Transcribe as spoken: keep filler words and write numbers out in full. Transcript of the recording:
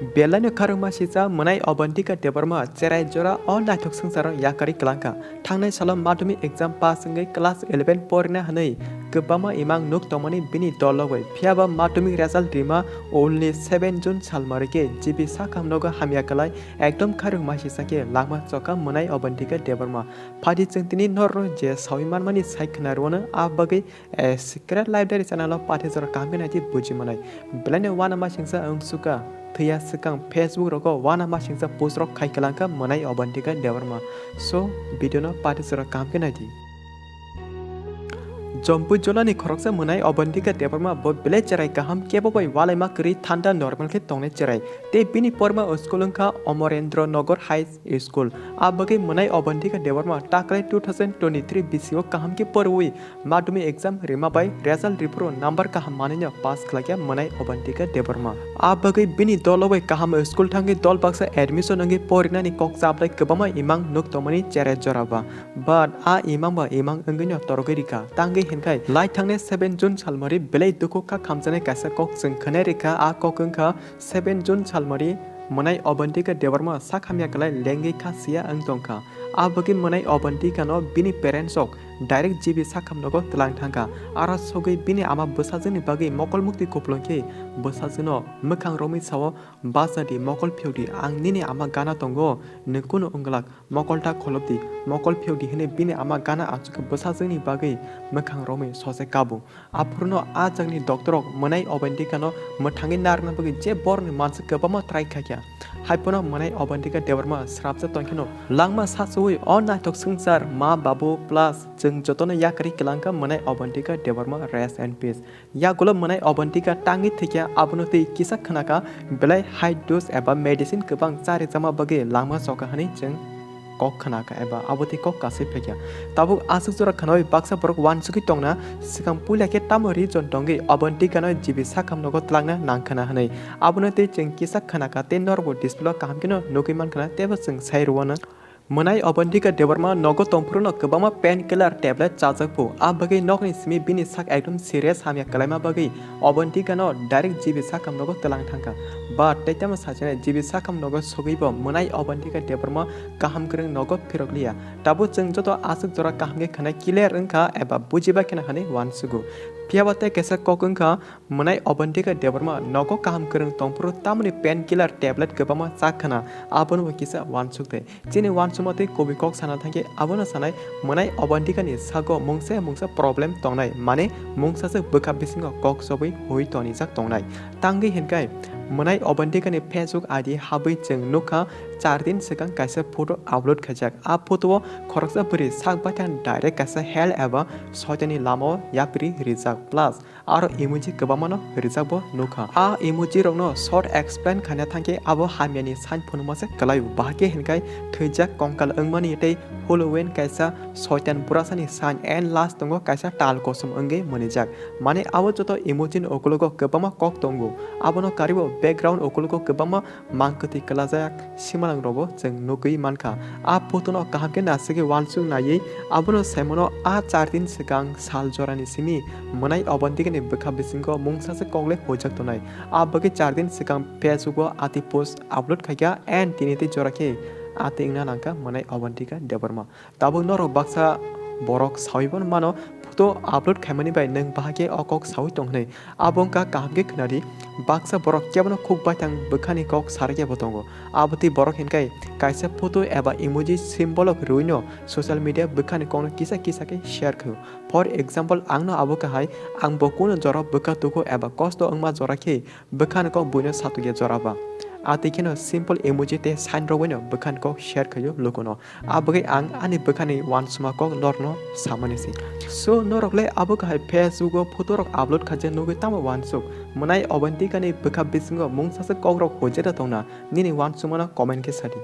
Belai no kharwngma sijak Mwnai Abantika Debbarma cherai jora o naithok swngcharo yakarwi kwlangkha. Thangnai salo madhyamik exam pass wngwi class eleven porina hwnwi kwbangma imang nuk tongmani bini dol logwi. Phiyaba madhyamik result rima ulni seven June salmari khe G B sakham nogo hamya kwlai ekdom kharwngma sijak khe langma chokha Mwnai Abantika Debbarma. Phadi chwng tini norno je sawi manmani sai khna rwno a bagwi A Secret Library channel o pathai jora kaham khe naidi buji manai. Belai no uanama singsa wng suka. Thwiya swkang Facebook rogo uanama singsa post rok khai kwlangkha Mwnai Abantika Debbarma. So, video no pathai jora kaham khe naidi. Jompui jolani khoroksa Mwnai Abantika Debbarma bo belai cherai kaham kebo bai ualaima kwrwi thanda normal khe tongnai cherai. Tei bini porma school wngkha Amarendra Nagar High School. A bagwi Mwnai Abantika Debbarma taklai two thousand twenty-three bisio kaham khe porwi madhyamik exam rima bai result riphuru number kaham manwino pass khlaikha Mwnai Abantika Debbarma. A bagwi bini dolo bai kaham school thangwi dol baksa admission wngwi porinani kok chaplai kwbangma imang nuk tongmani cherai jora ba. But a imang ba imang wngwino torogwi rikha. Tangwi hinkhai lai thangnai seven June salmari belai dukhu kha khamjaknai kaisa kok chwng khwnai rikha. A kok wngkha seven June salmari Mwnai Abantika Debbarma sak hamya kwlai lengwi kha siya wng tongkha. A bagwi Mwnai Abantika no bini parents rok direct G B sakham nogo twlang thangkha. Aro sogwi bini ama bwsajwkni bagwi mokol mukti kupulung khe bwsajwkno mwkhang romwi sao, "Bachadi, mokol phiyokdi, ang nini ama gana tongo, nwng kunu wng glak, mokol ta kholopdi, mokol phiyokdi," hwnwi bini ama gana achukhe bwsajwkni bagwi mwkhang romwi sose kabo. Aphuruno a jagni doctor rok Mwnai Abantika no mwthangwi narwkna bagwi je borokni mansa kwbangma try khaikha. Haiphano Mwnai Abantika Debbarma srapjak tongkheno langma sachuwi o naithok swngchar ma babu plus chwng jotono yakarwi kwlangkha Mwnai Abantika Debbarma, rest in peace. Yagulo Mwnai Abantika tangwi thwikha, abono twi kisa khwnakha belai high dose eba medicine kwbang charijama bagwi langma chokha hwnwi chwng kok khwnakha eba abo tei kok kasui phaikha. Tabuk aswk jora khwnawi baksa borok uansugwi tongna, swkang puila khe tamo reason tongwi Abantika no G B sakham nogo twlangna nangkhwna hwnwi. Abono tei chwng kisa khwnakha tei norokbo display o kaham kheno nugwi mankhwna teibo chwng sai rwano. Mwnai Abantika Debbarma nogo tongphuru no kwbangma painkiller tablet chajak phu. A bagwi nokni simi bini sak ekdom serious hamya kwlaima bagwi Abantika no direct G B sakham nogo twlang thangkha. But tei tamo sajani G B sakham nogo sogwi bo Mwnai Abantika Debbarma kaham kwrwng nogo phirok liya. Tabuk chwng joto aswk jora kaham khe khwnai clear wngkha eba bujiba kheno hwnwi uansugo. Phiyaba tei kaisa kok wngkha Mwnai Abantika Debbarma nogo kaham kwrwng tongphuru tamoni painkiller tablet kwbangma chak khwna, abono bo kisa uansuk de. Chini uansukma tei kubui kok sana thangkhe abono sanai Mwnai Abantika ni sago mungsa mungsa problem tongnai, mane mungsa se bwkha bisingo kok sobwi hui tonijak tongnai. Tangwi hinkhai Mwnai Abantika ni Facebook I D habwi chwng nukha char din swkang kaisa photo upload khaijak. A photo o khoroksa bwrwi sak baithang direct kaisa hell eba soitani lama o yapri rijak plus aro emoji kwbangma no rijak bo nukha. A emoji rok no short explain khaina thangkhe abo hamya ni sign phunukma se kwlai o. Bahai khe hinkhai thwijak kongkal wngmani tei Halloween kaisa soitan burasa ni sign and last tongo kaisa tal kosom wngwi mwnijak. Mane abo joto emoji ni ukulogo kwbangma kok tongo. Abono karibo background ukulogo kwbangma mangkwtwi kwlajak simalang rogo chwng nugwi mankha. A photo no kaham khe nasigwi uansuk naiwi abono saimano a char din swkang sal jorani simi Mwnai Abantika ni bwkha bisingo mungsa se kok le huijak tongnai. A bagwi char din swkang Facebook o ati post upload khaikha and tini tei jora khe ati wngna nangkha Mwnai Abantika Debbarma. Tabuk norok baksa borok sawi bo mano, photo upload khaimani bai nwng bahai khe o kok sawi tong hwnwi. Abo wngkha kaham khe khwnadi, baksa borok kebono khuk baithang bwkhani kok sarai khe bo tongo. Abo twi borok hinkhai kaisa photo eba emoji symbol rwino social media bwkhani kokno kisa kisa khe share khaio. For example, ang no abo kahai, ang bo kunu jora bwkha tuku eba kosto wngma jora khe bwkhani kok buino satokya jora ba. A twi kheno simple emoji tei sign rogwino bwkhani kok share khaio lukuno. A bagwi ang ani bwkhani uansukma kok norokno samani se. So, norok le abo kahai Facebook o photo rok upload khaijak nugwi tamo uansuk? Mwnai Abantika ni bwkha bisingo mungsa se kok rok hojera tongna? Nini uansukmano comment khe sadi.